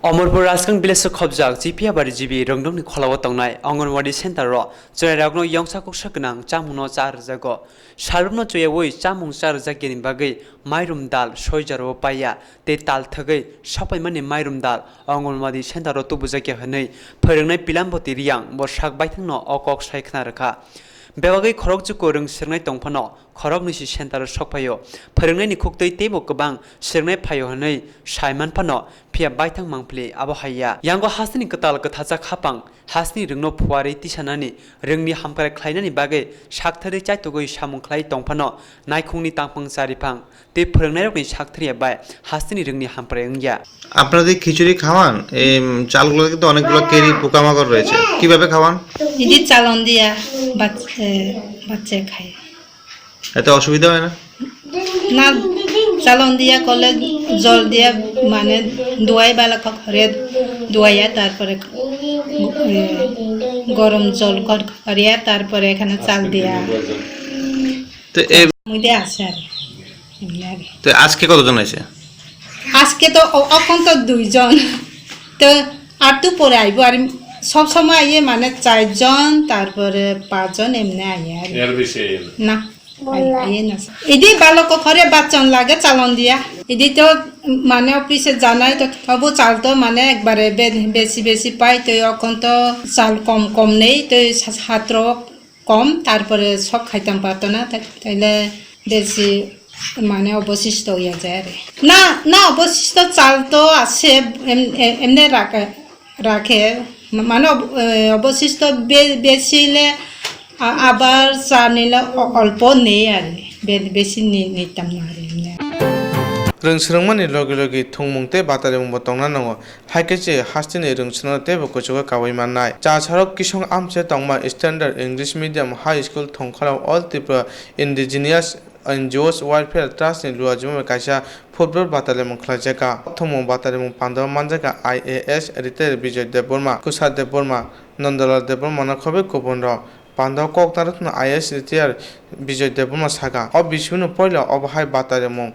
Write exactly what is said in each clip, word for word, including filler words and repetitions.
Omorpur Raskang village o khobjak G P Abari G B Rongdongni kholao tongnai Anganwadi center o chwrairokno yongsa kuksa gwnang chamungno cha rwjago. Salrokno chwiyaui chamung cha rwjakya ni bagwi mairum dal soi jora o paiya tei tal thwgwi sapaimani mairum dal Anganwadi center o tubujakya hwnwi phwrwngnai Pilamboti Riyang bo sak baithangno o kok sai khna rwkha. Bebagwi khorokchuku rwng swrwngnai tongphano khoroknwi si center o sok phaio. Phwrwngnaini khuktwi teibo kwbang swrwngnai phaio hwnwi sai manphano, phiya baithang mangpili abo hai ya. Yango hasteni kwtal kwthajak hapang hasteni rwngno phuarwi tisanani, rwngni hamkrai khlainani bagwi sakthari chaitugwi samung khlai tongphano, naikhungni tangphang chariphang tei phwrwngnairokni sakthariya bai hasteni rwngni hamkrai wngya. আপনাদের খিচুড়ি খাওয়ান, এই, উম, চালগুলোতে কিন্তু অনেকগুলো কেরি পোকামাকড় রয়েছে, কিভাবে খাওয়ান? দিদি চালন দিয়া বাচ-, এ, বাচ্চা খায়। এতে অসুবিধা হয় না? না, চালন দিয়া করলে জল দিয়া মানে ধোয়াই ভালো করে ধোয়াইয়া তারপরে, এ, গরম জল কর-, করিয়া তারপরে এখানে চাল দিয়া। তো এ- মধ্যে আছে আর এমনি আর। তো আজকে কতজন আছে? আজকে তো অ-, এখন তো দুইজন, তো আর তো পরে আইবো। আর সব সময় আইয়ে মানে চারজন, তারপরে পাঁচজন এমনি আইয়ে আর। এর বেশি আইয়ে না? না, আইয়ে, আইয়ে না। এদি ভালো করে বাচন লাগে চালন দিয়া। এদি তো মানে অফিসে জানাই তো তবু চাল তো মানে একবারে বে-, বেশি বেশি পাই, তো এখন তো চাল কম কম নেই, তো সা-, ছাত্র কম, তারপরে সব খাইতাম পারতো না, তাই-, তাইলে বেশি মানে অবশিষ্ট হইয়া যায় আর। না, না, অবশিষ্ট চাল তো আছে, এম-, এ-, এমনি রাখে, রাখে, মানে অব-, এ, অবশিষ্ট বে-, বেশি হইলে আ-, আবার চা নিলে অ-, অল্প নেই আর, বে-, বেশি নি-, নিতাম না আর এমনি। Rwng swrwngmani logi logi thwngmung tei batarimungbo tongna nango. Hai khe se hasteni rwng swrwngno teibo kuchugo kaui mannai. Chasarok Kisong Amche tongma Standard English Medium High School thongkhorao All Tripura Indigenous N G Os Welfare Trust ni luajuma bai kaisa football batarimung khlaijak kha. O thwngmung batarimung pandao manjak kha I A S retired Bijoy Debbarma, Kusar Debbarma, Nandalal Debbarma no khobwi kubun rok. Pandao kok narwkno I A S retired Bijoy Debbarma sakha, o bisingno poila obo hai batarimung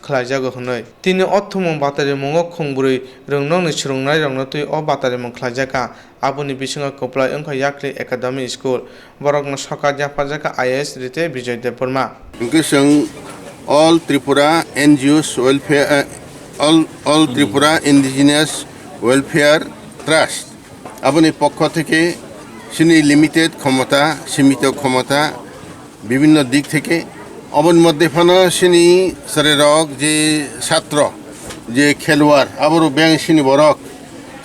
khlaijago hwnwi. Tini o thwngmung batarimungo khungbrwi rwngnokni swrwngnairokno twi o batarimung khlaijakha. Aboni bisingo kwplai wngkha Yakli Academy School. Borokno sokat yapharjakha I A S retired Bijoy Debbarma. Hwnkhe chwng All Tripura N G Os Welfare, eh, All, All Tripura Indigenous Welfare Trust, aboni pokho theke chini limited khomota, simito khomota, bibhinno dik theke, oboni moddhe phano chini chwrairok je chhatro, je kheluar, aborok beng chini borok,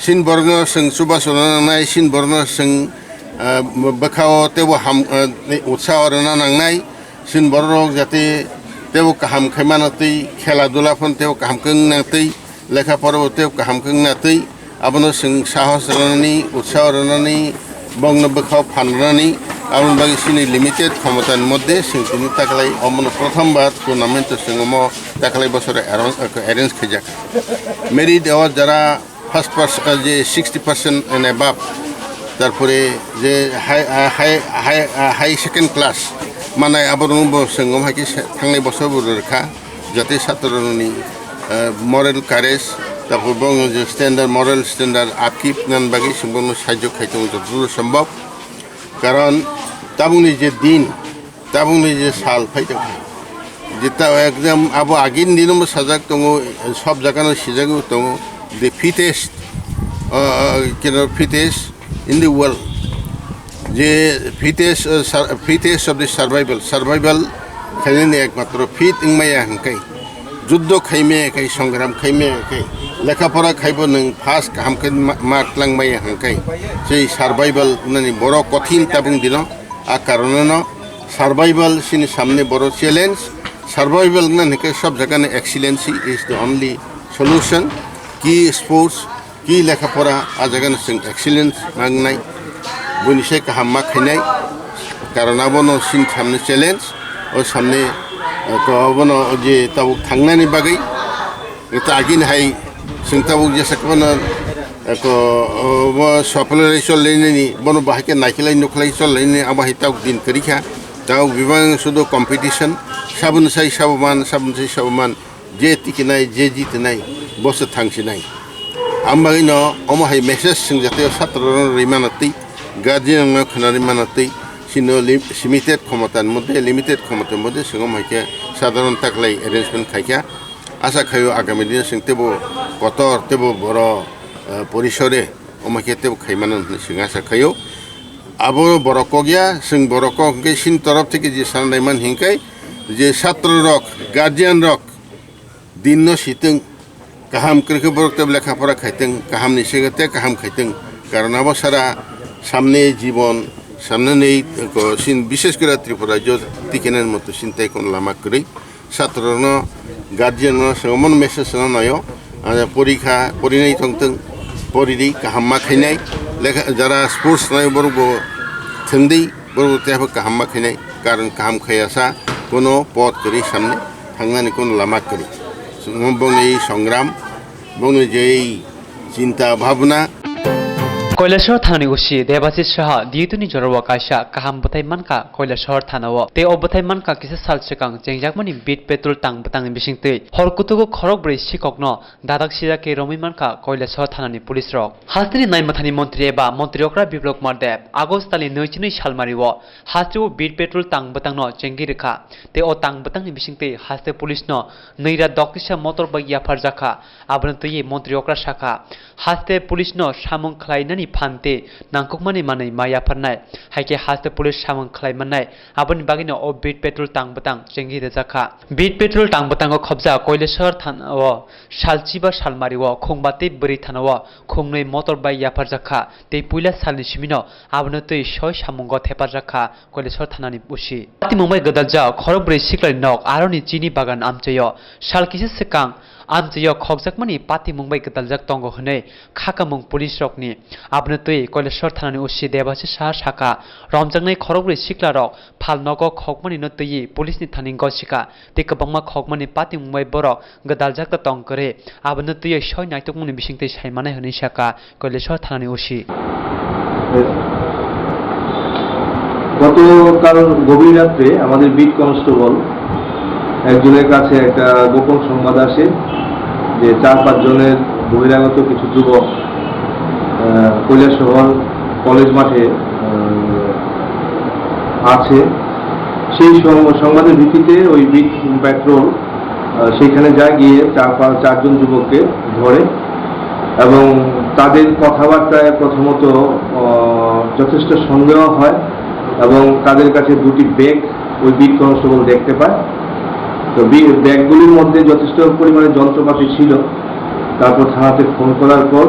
chini borokno chwng chubachu rwna nangnai, chini borokno chwng, ah, bwkhao teibo ham, ah, utsaho rwna nangnai, chini borok jate teibo kaham khai mano tei khela dula phano teibo kaham khe wngna tei lekha pora bo teibo kaham khe wngna tei, abono chwng sahos rwnani, utsaho rwnani, bongno bwkhao phan rwnani, aboni bagwi chini limited khomotani moddhe chwng tini taklai omono prothom bar tournament o chwng omo taklai bosoro arrange, arrange khaijak. Merit award jara first person, je sixty percent and above, tarpore je high, high, high, high second class manai aborokno bo chwng omo hai khe thangnai bosor bo rwkha. Jate chhatrorokni, eh, moral courage, tarpor bongni je standard, moral standard upkeep nani bagwi chwng bono sahajyo khai tongo jotodur sombhob. Karon tabukni je din, tabukni je sal phai tongkha, jeta exam abo agini dino bo sajak tongo, sob jagano sijagwi tongo, the fittest, uh, kino fittest in the world. Je fittest, uh, sur-, fittest of the survival, survival khainani ekmatro fit wngmaya hwnkhe, juddo khaimaya khai, songram khaimaya khai, lekha pora khaibo nwng first kaham khe ma-, mark langmaya hwnkhe, sei survival nani borok kothin tabung dino, a karono no survival sini samne boro challenge, survival nani hwnkhe sob jagani excellency is the only solution, ki sports, ki lekha pora, a jagano chwng excellence mangnai, buini se kaham ma khainai, karon abono sin samni challenge, o samni, eh, ko abono je tabuk thangnani bagwi, ta agini hai chwng tabuk jesa kono, eh, ko, o, bo supply chol lainani, bono bahai khe naikhe lai nukhlai chol lainani, abo hai tabuk din kwrwi kha, tabuk bibang sudu competition, sabun sai sabuman, sabun sai sabuman, je tikinai, je jitinai, boso thangsinai. Ang bagwino omo hai message chwng jateo satro rok rwi mano twi, guardian rok khna rwi mano twi, chino lim-, limited khomota ni moddhe, limited khomota ni moddhe chwng omo hai khe sadharon taklai arrangement khai kha. Asa khaio agami dino chwng teibo kotor, teibo boro, eh, porisore omo hai khe teibo khai mano hwnwi chwng asa khaio. Abo borok kok ya, chwng borok kok hwnkhe chini torof theke je sana naiman hinkhe je satro rok, guardian rok, din no sitwng, kaham kwrwikhe borok tei lekha pora khaitwng, kaham ni sege tei kaham khaitwng. Karon abo sara samne jibon, samne nei ko sin bishes kore Tripura rajyo tikene moto sin tei kon lama kwrwi. Satro no, guardian no, sengomon message no nayo. Porikha, porinai tongtwng, poridi kaham ma khainai. Lekha, jara sports nai borok bo thwngdi, borok bo tei kaham ma khainai. Karon kaham khayasa, kono pot kwrwi samne. Thangnani kono lama kwrwi. Bongni songram, bongni jei chinta bhabna. Koilashahar thanani O C Debashish Saha diyutini jorao kaisa kaham bwthai mankha Koilashahar thanao. Tei o bwthai mankha kisa sal swkang chengjakmani beat petrol tang bwtangni bisingtwi. Hor kutugo khorok brwi sikokno dadak sijak khe romwi mankha Koilashahar thanani police rok. Hasteni naimathani montri eba montri okra Biplab Kumar Deb August talni nwi chinwi salmario hasteo beat petrol tang bwtangno chengwi rwkha. Tei o tang bwtangni bisingtwi haste police no nwi ra doktisa motor bai yapharjakha. Abono twiwi montri okra sakha, haste police no samung khlainani phan tei nangkukmani manwi ma yapharnai. Haikhe haste police samung khlai mannai. Aboni bagwino o beat petrol tang bwtang chengwi rwjakha. Beat petrol tang bwtango khobjak Koilashahar thanao salchiba salmario khungba tei bwrwi thanao khungnwi motor bai yapharjakha. Tei puila salni simino abono twi soi samungo theparjakha Koilashahar thanani O C. Patimung bai gwdaljak khorok brwi siklani nok aroni chini bagan amchaio. Sal kisa swkang amchaio khokjakmani patimung bai gwdaljak tongo hwnwi khakamung police rokni. Abono twi Koilashahar thanani O C Debashish Saha sakha, romjaknai khorok brwi siklarok phal nogo khokmani no twiwi police ni thani gosika tei kwbangma khokmani patimung bai borok gwdaljak ta tong kwrwi. Abono twiwi soi naitukmungni bisingtwi sai manai hwnwi sakha Koilashahar thanani O C. গতকাল গভীর রাত্রে আমাদের bit constable একজনের কাছে একটা গোপন সংবাদ আসে যে চার পাঁচ জনের বহিরাগত কিছু যুবক, আহ, কৈলাসহর কলেজ মাঠে, আহ, আছে। সেই সং-, সংবাদের ভিত্তিতে ওই বিট প্যাট্রোল, আহ, সেইখানে যায়, গিয়ে চার পাঁচ, চারজন যুবককে ধরে এবং তাদের কথাবার্তায় প্রথমত, আহ, যথেষ্ট সন্দেহ হয় এবং তাদের কাছে দুটি ব্যাগ ওই বিট কনস্টেবল দেখতে পায়। তো বি-, ব্যাগগুলির মধ্যে যথেষ্ট পরিমাণে যন্ত্রপাতি ছিল। তারপর থানাতে ফোন করার পর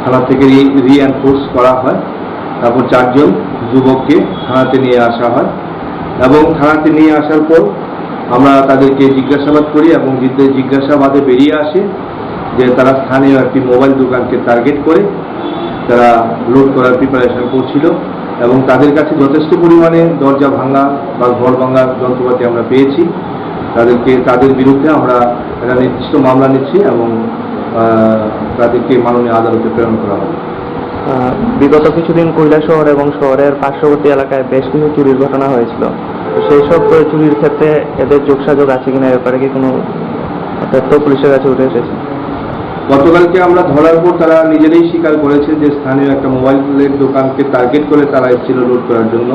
থানা থেকে রি-, রিএনফোর্স করা হয়। তারপর চারজন যুবককে থানাতে নিয়ে আসা হয় এবং থানাতে নিয়ে আসার পর আমরা তাদেরকে জিজ্ঞাসাবাদ করি এবং জিতে-, জিজ্ঞাসাবাদে বেরিয়ে আসে যে তারা স্থানীয় একটি মোবাইল দোকানকে টার্গেট করে তারা লুট করার প্রিপারেশন করছিল এবং তাদের কাছে যথেষ্ট পরিমাণে দরজা ভাঙা বা ঘর ভাঙার যন্ত্রপাতি আমরা পেয়েছি। তাদেরকে, তাদের বিরুদ্ধে আমরা একটা নির্দিষ্ট মামলা নিচ্ছি এবং, আহ, তাদেরকে মাননীয় আদালতে প্রেরণ করা হবে। আহ, বিগত কিছুদিন কৈলাসহর এবং শহরের পার্শ্ববর্তী এলাকায় বেশ কিছু চুরির ঘটনা হয়েছিল। তো সেই সব চুরির ক্ষেত্রে এদের যোগসাযোগ আছে কিনা, এ ব্যাপারে কি কোনো তথ্য পুলিশের কাছে উঠে এসেছে? গতকালকে আমরা ধরার পর তারা নিজেরাই স্বীকার করেছে যে স্থানীয় একটা মোবাইলের দোকানকে টার্গেট করে তারা এসেছিল লুট করার জন্য।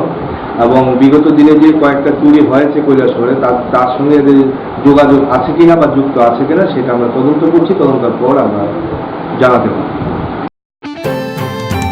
এবং বিগত দিনে যে কয়েকটা চুরি হয়েছে কৈলাসহরে, তার, তার সঙ্গে এদের যোগাযোগ আছে কিনা বা যুক্ত আছে কিনা, সেটা আমরা তদন্ত করছি। তদন্তের পর আমরা জানাতে পারবো।